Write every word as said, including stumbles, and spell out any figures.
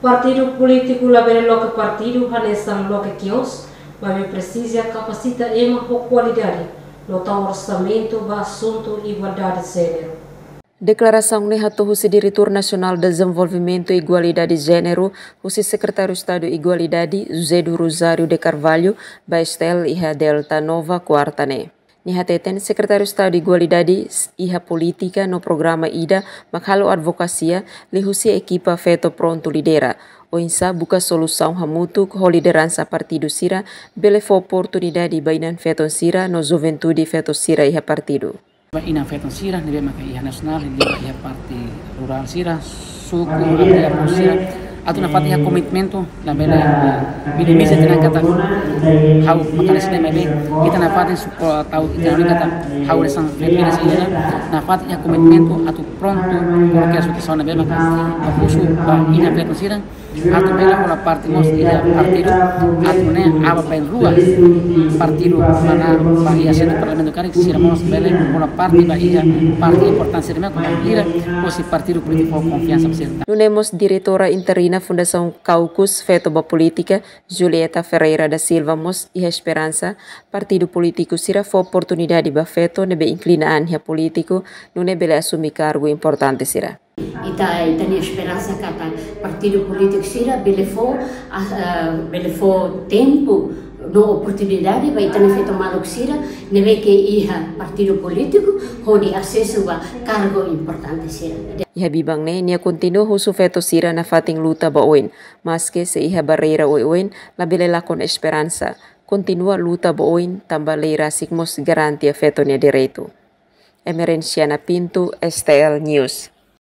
Partidu polítiku labele loke partidu hanesan loke kios, maibé presiza kapasita ema ho kualidade, no tau orsamentu ba asuntu igualdade jéneru. Deklarasaun ne'e hato'o husi Diretór Nasionál Dezenvolvimentu Igualidade Jéneru, husi Sekretáriu Estadu Igualidade, José do Rosário de Carvalho, ba STL iha Delta Nova, kuarta ne'e. Nia hateten Sekretáriu Estadu Igualidade iha polítika no programa ida mak halo advokasia liuhusi ekipa feto prontu lidera, oinsá buka solusaun hamutuk ho lideransa partidu sira, bele fó oportunidade ba inan-feton sira no juventude feto sira iha partidu. Ba inan-feton sira ne'ebé maka iha nasionál, liuliu iha parte rurál sira, suku, aldeia sira, atu nafatin iha komitmentu, labele, eh, minimiza tiha ona katak ha'u mak hanesan ne'e, maibé ita nafatin suku tau ita ne'e katak ha'u hanesan feto ida sira, nafatin iha komitmentu atu prontu kualkér situasaun ne'ebé maka husu ba inan-feton sira atu bele hola parte mós iha partidu, atu nune'e aban-bainrua partidu mana ba iha sentru parlamentu karik sira mós bele hola parte ba iha parte importante sira mak ba iha husi partidu polítiku ho konfiansa ba sira. Nune'e mós Diretora Interina Fundasaun Caucus Feto ba Polítika, Julieta Ferreira da Silva mós iha esperansa partidu polítiku sira fó oportunidade ba feto ne'ebé inklina an iha polítiku, nune'e bele asume kargu importante sira. Ita, ita-nia esperansa katak partidu polítiku sira bele fó, ah, ah, bele fó tempu no oportunidade ba ita-nia feto maluk sira ne'ebé ke iha partidu polítiku hodi asesu ba kargu importante sira. Iha biban ne'e, nia kontinua husu feto sira nafatin luta ba oin, maske sei iha barreira oioin, labele lakon esperansa, kontinua luta ba oin, tanba lei rasik mós garante feto nia direitu. Emerenciana Pinto, STL News.